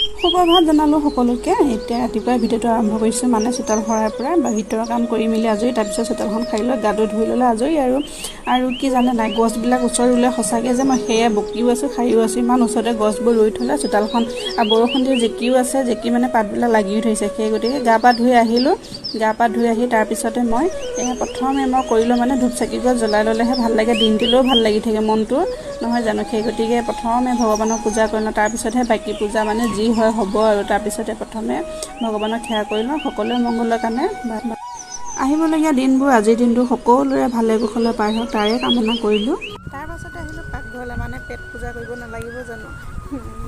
সুপ্ৰভাত জনালোঁ সকলোকে। এতিয়া ৰাতিপুৱাই ভিডিঅ'টো আৰম্ভ কৰিছোঁ, মানে চোতাল সৰাৰ পৰা বা ভিতৰৰ কাম কৰি মেলি আজৰি, তাৰপিছত চোতালখন সাৰি লৈ গাটো ধুই ল'লে আজৰি। আৰু আৰু কি জানে নাই, গছবিলাক ওচৰত ৰুলে সঁচাকৈ যে মই সেয়া বকিও আছোঁ, সাৰিও আছোঁ। ইমান ওচৰতে গছবোৰ ৰুই থ'লে চোতালখন, আৰু বৰষুণ দি জেকিও আছে, জেকি মানে পাতবিলাক লাগিও ধৰিছে। সেই গতিকে গা পা ধুই আহিলোঁ। গা পা ধুই আহি তাৰপিছতে মই প্ৰথমে মই কৰিলোঁ, মানে ধূপ চাকি গছ জ্বলাই ল'লেহে ভাল লাগে, দিনটোলৈও ভাল লাগি থাকে মনটো, নহয় জানো? সেই গতিকে প্ৰথমে ভগৱানক পূজা কৰিলোঁ, তাৰপিছতহে বাকী পূজা মানে যি হয় হ'ব আৰু। তাৰপিছতে প্ৰথমে ভগৱানক সেৱা কৰি লওঁ, সকলোৰে মংগলৰ কাৰণে। আহিবলগীয়া দিনবোৰ, আজিৰ দিনটো সকলোৰে ভালে কুশলে পাৰ হওক, তাৰে কামনা কৰিলোঁ। তাৰপাছতে আহিলোঁ পাকঘৰলৈ, মানে পেট পূজা কৰিব নালাগিব জানো?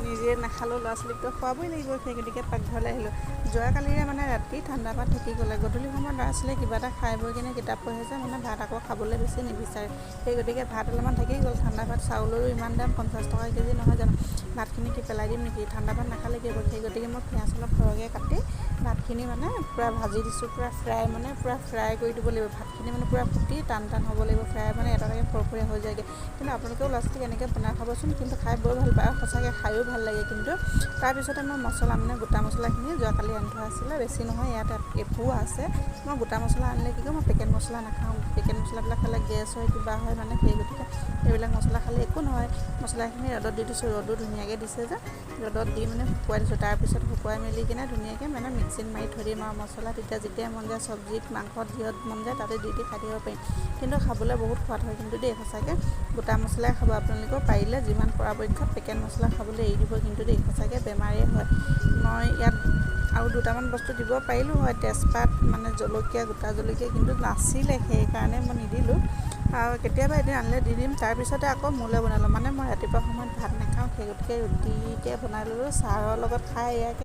নিজে নাখালেও ল'ৰা ছোৱালীকতো খুৱাবই লাগিব। সেই গতিকে পাকঘৰলৈ আহিলোঁ। যোৱাকালিৰে মানে ৰাতি ঠাণ্ডা ভাত থাকি গ'লে, গধূলি সময়ত ল'ৰা ছোৱালীয়ে কিবা এটা খাই বৈ কিনে কিতাপ পঢ়ে যে, মানে ভাত আকৌ খাবলৈ বেছি নিবিচাৰে। সেই গতিকে ভাত অলপমান থাকি গ'ল, ঠাণ্ডা ভাত। চাউলৰো ইমান দাম, 50 টকা কেজি, নহয় জানো? ভাতখিনি কি পেলাই দিম নেকি? ঠাণ্ডা ভাত নাখালে কি হ'ব? সেই গতিকে মই পিঁয়াজ অলপ সৰহকৈ কাটি ভাতখিনি মানে পূৰা ভাজি দিছোঁ, পূৰা ফ্ৰাই, মানে পূৰা ফ্ৰাই কৰি দিব লাগিব ভাতখিনি, মানে পূৰা ফুটি টান টান হ'ব লাগিব। ফ্ৰাই মানে এটা এটাকৈ ফৰফৰীয়া হৈ যায়গৈ। কিন্তু আপোনালোকেও ল'ৰা ছোৱালীক এনেকৈ বনাই খাবচোন, কিন্তু খাই বৰ ভাল পায় আৰু সঁচাকৈ খায়ো ভাল লাগে কিন্তু। তাৰপিছতে মই মছলা, মানে গোটা মছলাখিনি যোৱাকালি আনি থোৱা আছিলে, বেছি নহয়, ইয়াত এপোৱা আছে। মই গোটা মছলা আনিলে কি কৰোঁ, মই পেকেট মছলা নাখাওঁ। পেকেট মছলাবিলাক খালে গেছ হয়, কিবা হয়, মানে সেই গতিকে এইবিলাক মছলা খালে একো নহয়। মছলাখিনি ৰ'দত দি দিছোঁ, ৰ'দো ধুনীয়াকৈ দিছে যে, ৰ'দত দি মানে শুকুৱাই দিছোঁ। তাৰপিছত শুকুৱাই মেলি কিনে ধুনীয়াকৈ মানে মিক্সিত মাৰি থৈ দিম আৰু মছলা। তেতিয়া যেতিয়াই মন যায়, চব্জিত, মাংসত, যিহত মন যায় তাতে দি দি খাই থাকিব পাৰিম। কিন্তু খাবলৈ বহুত সোৱাদ হয় কিন্তু দেই। সঁচাকৈ গোটা মছলাই খাব আপোনালোকেও পাৰিলে, যিমান পৰাপক্ষত পেকেট মছলা খাবলৈ এৰি দিব কিন্তু দেই, সঁচাকৈ বেমাৰেই হয়। মই ইয়াত আৰু দুটামান বস্তু দিব পাৰিলোঁ হয়, তেজপাত, মানে জলকীয়া, গোটা জলকীয়া, কিন্তু নাছিলে, সেইকাৰণে মই নিদিলোঁ। আৰু কেতিয়াবা এদিন আনিলে দি দিম। তাৰপিছতে আকৌ মোলৈ বনালোঁ, মানে মই ৰাতিপুৱা সময়ত ভাত নাখাওঁ, সেই গতিকে ৰুটিকে বনাই ল'লোঁ চাহৰ লগত খাই ইয়াকে।